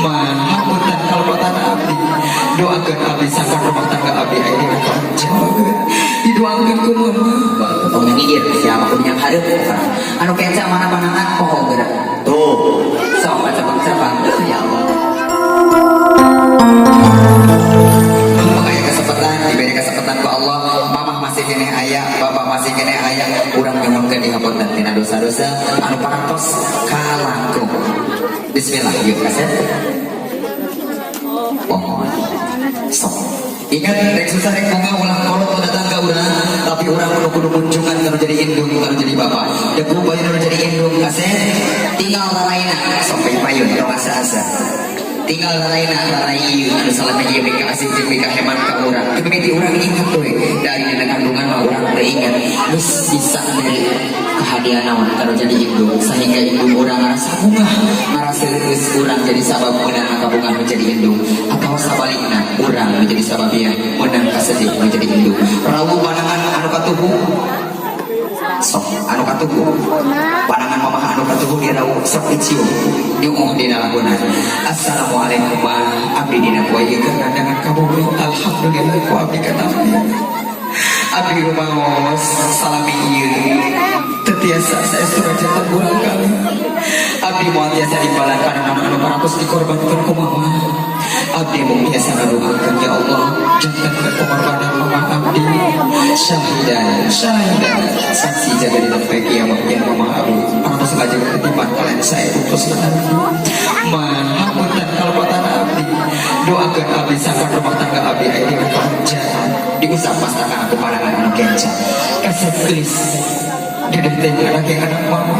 Mah, hapunten kalepatan abdi. Doakeun abdi sangkan rumah tangga abdi aya dina kahaja. Didoakeun ku mama. Tong nyengir siapa kudu yang hareup anu kenca mana panangan poho geura. Tuh. Sok cepang-cepang. Ya Allah. Makanya kesempatan diberi kesempatan ku Allah, mamah masih keneh aya, bapak masih keneh aya, urang nyuhunkeun dihapunten tina dosa-dosa anu parantos kalangkung. Bismillah, yuk kasep. Pohon. Sok. Ingat, rek susah rek bunga ulah kolot nu datang ka urang, tapi urang kudu kudu kunjungan kalau jadi indung, kalau jadi bapak. Deku bayi nu jadi indung kasep, tinggal raraina sok payun tong asa-asa. Tinggal raraina rarai ieu anu salami ieu mika asih jeung mika heman ka urang. Teu mimiti urang ingat we dari dina kandungan mah urang teu ingat. Geus bisa dari kehadian naon kalau jadi indung sehingga indung urang ngarasa bungah, ngarasa geus urang jadi sabab meunang kabungah menjadi indung atau sabalikna urang menjadi sababiah meunang kasedih menjadi indung. Rawu panangan anu katuhu, sok anu katuhu panangan mamah anu katuhu dirawu, sok dicium nyuuh dina lagunan. Assalamualaikum ma, abdi dina poe ieu keur nandangan kabumi, alhamdulillah ku abdi katampi. Abdi rumaos salami ieu teu tiasa saestu janten urang kali. Abdi moal tiasa dibalan kana anu parantos dikorbankeun ku mama. Abdi mung biasa ngadoakeun, ya Allah, jantenkeun pengorbanan mama abdi syahidan syahidan, saksi jaga dina poe kiamat ya mama abdi parantos ngajeng titipan kalian saya putus abdi. Ma, hapunten kalepatan abdi. Doakeun abdi sangkan rumah tangga abdi aya dina kahaja. Diusap pastakan aku pandangan anu kenca. Kasep gelis dedeh teh anak yang anak mama.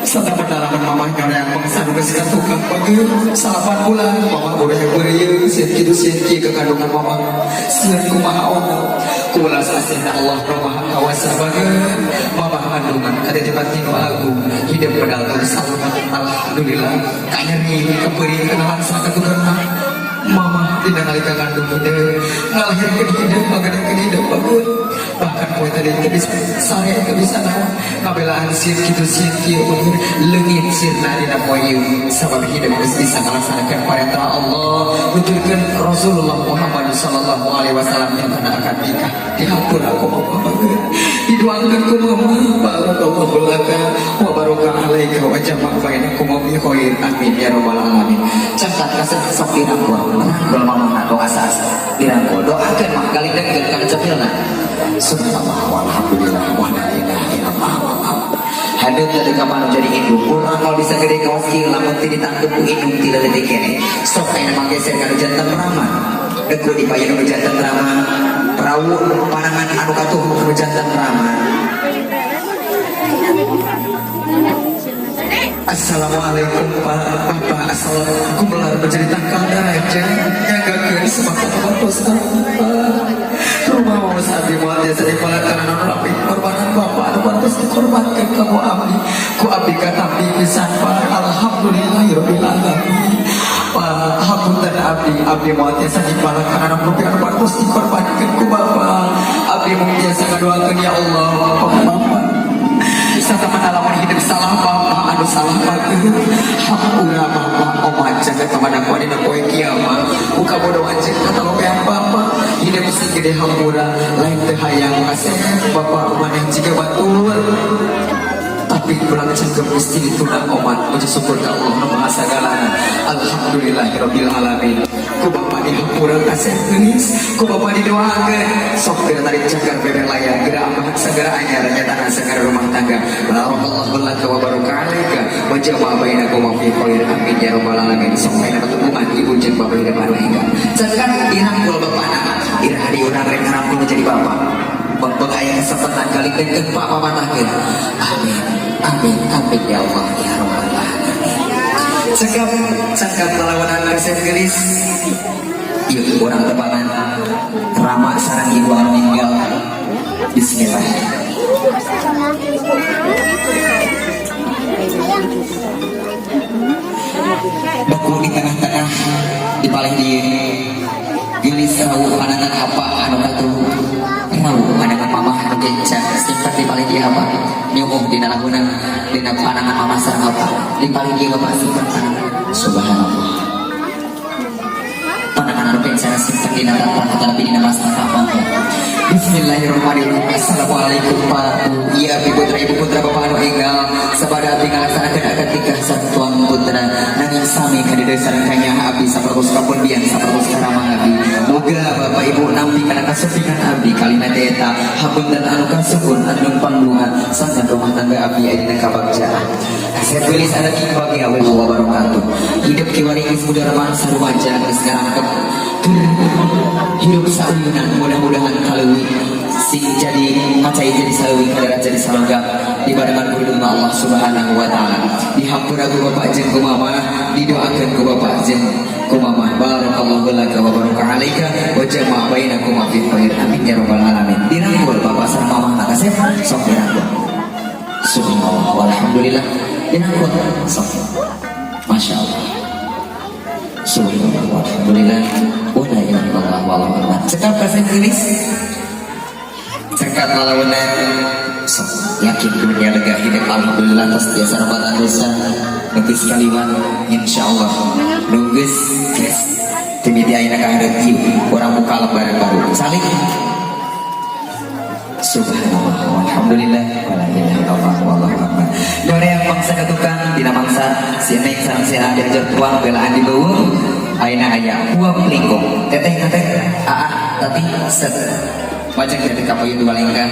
Serta pendalaman mama yang bangsa nu geus tukang bageun 9 bulan mama udah yang beureuyeuh sieun kitu sieun kieu ke kandungan mama sieun kumaha ono kulas asihna Allah nu maha kawasa bageun. Mama kandungan katitipan tinu agung hidup pedal terus salamat, alhamdulillah. Kanyeri kepeuri kenalan saketukeun mah mama dina nalika ngandung hidup, ngalahirkeun hidup, ngagedekeun hidup bageun. Bahkan poe tadi teu bisa sare, teu bisa naon, ngabelaan sieun kitu sieun kieu bageun leungit sirna dina poe ieu sabab hidup geus bisa ngalaksanakeun parentah Allah, nuturkeun Rasulullah Muhammad sallallahu alaihi wasallam yang kana akad nikah. Dihampura ku mama bageun, didoakeun ku mama. Barakallahu laka wa baraka alaika wa jama'a bainakum fi khair, amin ya rabbal alamin. Cangkat kasep, sok dirangkul, rangkul mamahna, tong asa-asa dirangkul, doakeun mah galindengkeun kana cepilna. Subhanallah walhamdulillah wa la ilaha illallah wallahu. Hadeut teh kapan jadi indung urang moal bisa gede kawas kieu lamun teu ditangkep ku indung ti leutik keneh. Sok aya mah geser kana janten rama, deku di payun nu janten rama, rawu panangan anu katuhu nu janten rama. Assalamualaikum Pak, Bapak, assalamualaikum. Belar menjadi tangkal daraja nyanggakeun semasa kabantos Pak. Rumah mau abdi moal jasa dipalat karena non rapi korbanan Bapak anu pantas dikorbankan kamu abdi ku abdi katampi pisan Pak, alhamdulillahirabbil alamin. Pak, hapunten abdi, abdi moal tiasa dipalat karena non rapi anu pantas dikorbankan ku Bapak. Abdi mung tiasa ngadoakeun, ya Allah, Bapak sataman alamun hidup salah bapak anu salah bageun hampura bapak omat jaga kepada ku dina poe kiamat ku kabodohan jeung katalopean bapak. Hidup sing gede hampura lain teu hayang kasep bapak maneh jiga batur, tapi kurang cengkem mesti ditunda omat. Puji syukur ka Allah nu maha sagalana, alhamdulillahirabbil alamin. Ku bapak dihampura kasep geulis, ku bapak didoakeun. Sok geura tarik cakar beber layar geura ambahan sagara anyar nyatana sagara rumah tangga. Barakallahu laka wa baraka alaika wa jama'a bainakum fi khair, amin ya rabbal alamin. Sok aya ketemuan ibu jeung bapak hidup anu enggal cakar dirangkul bapana. Iraha di urang rek ngarangkul jadi bapak. Bang aya kesempatan kali dengkeun Pak papatahkeun. Amin amin amin ya Allah ya rabbal alamin. Cekap cekap lalawanan resep gelis. Yuk urang tepangan Rama sareng ibu anu ninggal. Bismillah. Beku di tengah-tengah di paling di gelis rawu pandangan apa anu katuhu, rawu pandangan mamah anu kenca simpan di paling dia apa nyumuh dina lagunan dina pandangan mamah sareng apa di paling dia bapak simpan pandangan. Subhanallah. Panangan anu kenca simpen dina tatah tapi dina mastaka mangga. Bismillahirrahmanirrahim. Assalamualaikum Pak Bu. Iya Ibu putra, Ibu putra, Bapak anu enggal sabada abdi ngalaksanakeun akad nikah sareng tuang putra, nanging sami kadieu sareng kanya abdi sapertos kapun biang sapertos karamah abdi. Moga Bapak Ibu nampi kana kasumpingan abdi, kalimat eta hapunten anu kasukun anu pangdungan sangkan rumah tangga abdi ayeuna kabagjaan. Kasep geulis ada bagi Allah wabarakatuh. Hidup kiwari geus muda remaja rumaja geus ngarangkep hidup sauyunan, mudah-mudahan kaleuwi sing jadi kacai, jadi saleuwi kadarat, jadi salogam dibarengan ku ridho Allah Subhanahu wa Taala. Dihampura ku bapak jeung ku mama, didoakeun ku bapak jeung ku mama. Barakallahu laka wa baraka alaika wa jama'a bainakuma fi khair, amin ya rabbal alamin. Dirangkul bapak sareng mama, kasep sok dirangkul. Subhanallah walhamdulillah. Dirangkul sok. Masya Allah. Subhanallah walhamdulillah wa la ilaha illallah wallahu akbar. Cekap kasep geulis, cekap lalaunan. Sok yakin dunia lega hidup, alhamdulillah tos biasa rambatan dosa nunggu kaliwan, insyaallah nunggu geus timiti ayeuna ka hareup kieu urang buka lembaran baru saling. Subhanallah walhamdulillah wala ilaha illallah wallahu akbar. Dore yang mangsa ke tukang dina mangsa si neng sareng si A diajar tuang belaan di beuweung. Ayeuna aya huap lingkung, teteh teteh, aa tati, set majeng teteh ka payun dua lingkah,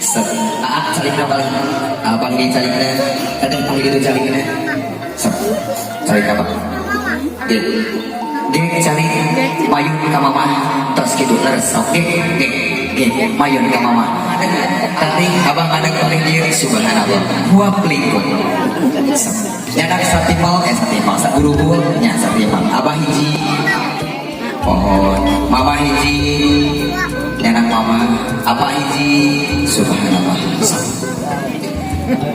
set aa calikna paling aa paling calikna, teteh paling itu calikna, set calik apa ge ge calik payun ka mama tos kitu leres. Sok ge ge ge mayun ka mama tadi, abang ada paling dia. Subhanallah, huap lingkung. Nyadak satimal, eh satimal saguruhul nya satimal. Abah hiji pohon, mama hiji, nyanak mama abah hiji. Subhanallah.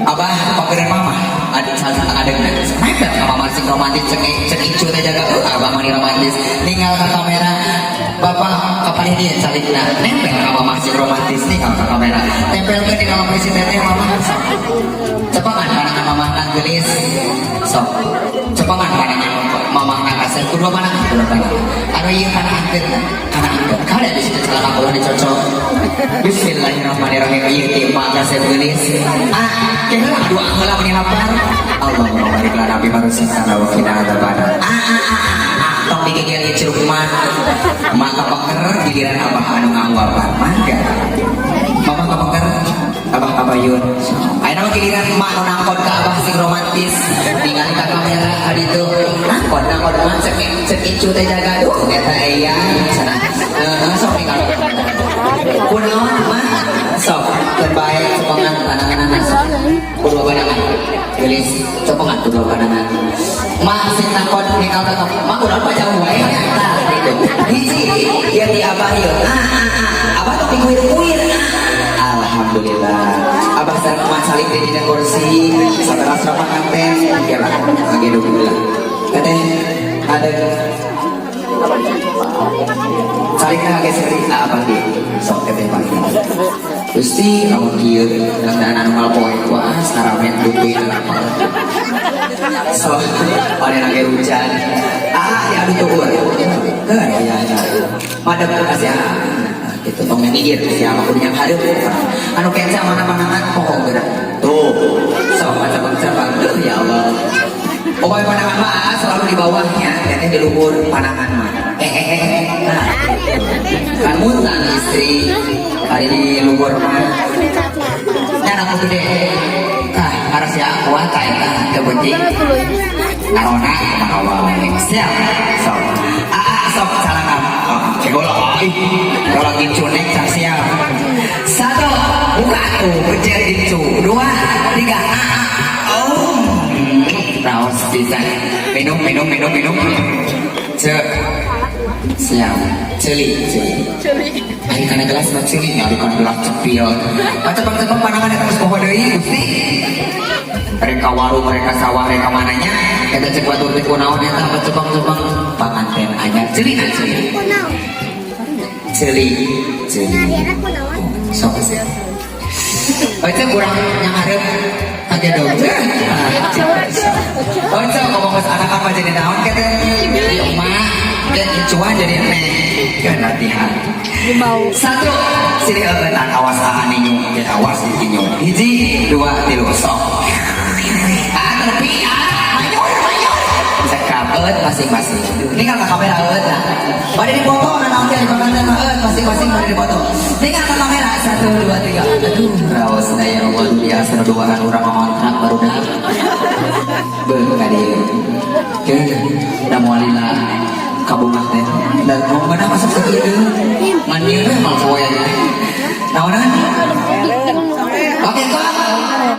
Abah pageran mama ada salah satu adegna nempel ka mama sing romantis. Cek cek incu teh jaga, abah mani romantis ninggal ka kamera. Bapak kapalih dia calikna nempel ka mama sing romantis ninggal ka kamera, tempelkeun di dalam si teteh mama. Sok cepengan pandangan mama kan gelis, sok cepengan pandangan mama kan asal kedua pandangan, kedua pandangan anu ieu kana angkeut, kana angkeut kada di situ celana ulah dicocok. Bismillahirrahmanirrahim. Ieu ti emak kasep geulis, ah keheula dua heula meni lapar. Allahumma barik lana fi ma razaqtana wa qina adzabannar. Ah ah ah ah, tong digegel ieu curug mah. Mak kapengker, giliran abah anu ngahuapan. Mangga mama kapengker, abah kabayun. Ayeuna mah giliran mak nu nangkon ka abah sing romantis ningali ka kamera ka ditu, nangkon nangkon mah. Cek cek incu teh jaga, duh eta eyang cenah. Heeh, sok ninggal kunaon mah, sok keun bae cepengan pandanganna, sok kedua pandangan geulis, cepengan kedua pandangan mak sing nangkon ninggal ka mak udah apa jauh wae tah gitu. Hiji ieu di abah ieu, ah ah ah, abah tuh dikuir-kuir. Alhamdulillah abah sareng emak saling di dina kursi sabelas ramah kanten ya lah lagi dulu teteh ada saling na geser di abah di sok teteh paling. Gusti lamun kieu dan anu ngalpoe wah saramen duit lapar. So pada lagi hujan, ah ya aduh tuh ke ya ya madep kasih ah gitu tong ngigir siapa kudu yang hareup anu kenca mana pandangan poho geura tuh sok macam-macam tuh ya Allah. Pokoknya pandangan mah selalu di bawahnya, teteh di luhur pandangan mah. Hehehe. Nah, kan muntah istri hari di luhur mah. Dan aku gede. Ah, harus ya kuat eta teu penting. Karona kumaha wae. Siap. Sok. Ah, ah, sok calakam. Oh, cegol ih. Kalau gincu nek cak siap. Satu, buka tuh, pencet gincu. Dua, tiga, ah, ah. Oh. Raos bisa. Minum, minum, minum, minum. Cek. Siap. Celi, celi. Ari kana gelas mah ceuli, ari kana gelas cepil. Cepeng-cepeng pandangan eta geus poho deui, Gusti. Mereka warung, mereka sawah, mereka mananya. Eta cek batur teh kunaon eta cepeng-cepeng panganten anyar. Ceuli na ceuli. Ceuli, ceuli. Sok. Oh, itu kurang yang hareup. Kaget dong. Oh, cok ngomong geus anak apa jadi naon kete? Jadi emak, dan incuan jadi neng. Kan latihan. Satu, sini eueutan awas ah ninyu, ya awas di. Hiji, dua, tilu, sok. Ah, tepi ah, manyur, manyur. Cekap, eueut masing-masing. Tinggal ke kamera eueut nah. Bade dipoto nah naon teh konten mah eueut masing-masing bade dipoto. Tinggal ke kamera satu, dua, tiga. Aduh, raos da ya Allah, biasa nu duaan urang ngontrak baru dah. Beuh ka dieu. Ke, da moal lila kabungan teh. Dan mau mana masuk sakieu. Mandieu mah poe. Naonan? Oke, kok.